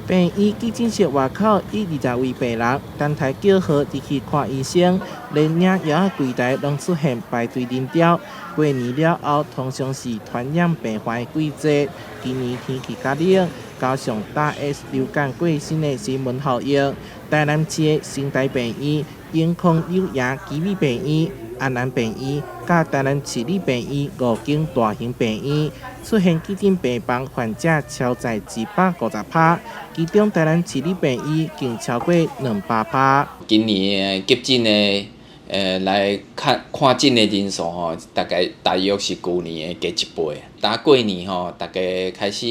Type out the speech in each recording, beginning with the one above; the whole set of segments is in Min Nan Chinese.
病院急診室外口有20位病人等待叫號入去看醫生，連領藥仔櫃台攏出現排隊人潮。過年了後，通常是傳染病患的季節。今年天氣較冷，加上大 S 流感過身的新聞效應，台南市的成大病院、永康友贏旗美病院、安南病院、佮台南市立病院五間大型病院出現急診病房患者超載150%，其中台南市立病院更超過200%。今年的急診的來看看診的人數吼，大概大約是舊年的加一倍。呾過年吼，大家開始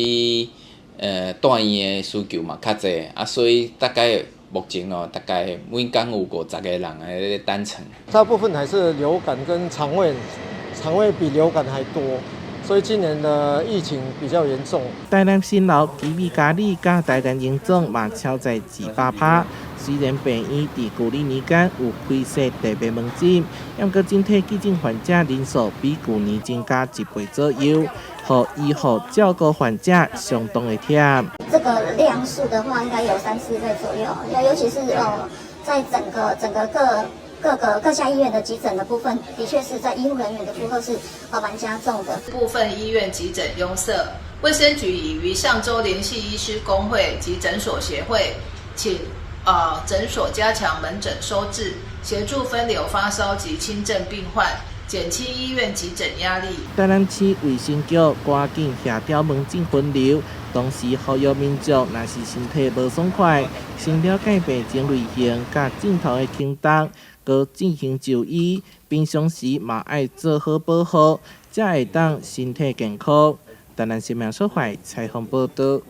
蹛院的需求嘛較濟，啊，所以大概目前哦，大概每工有50個人佇咧等床。大部分還是流感跟腸胃，腸胃比流感還多，所以今年的疫情比較嚴重。台南新樓、旗美嘉里佮台南榮總嘛超載200%。雖然病院佇舊年年間有開設特別門診，毋過整體急診患者人數比舊年增加一倍左右，予醫護照顧患者相當的忝。這個量數的話，應該有三四倍左右。尤其是在整個各個各家醫院的急診的部分，的確是在醫護人員的負荷是蠻加重的。部分醫院急診擁塞，衛生局已於上週聯繫醫師公會及診所協會，請診所加強門診收治，協助分流發燒及輕症病患，減輕醫院急診壓力。台南市衛生局趕緊協調門診分流，同時呼籲民眾若是身體無爽快，先了解病情類型佮症頭的輕重，閣進行就醫。平常時嘛愛做好保護，才會當身體健康。台南新聞所採訪報導。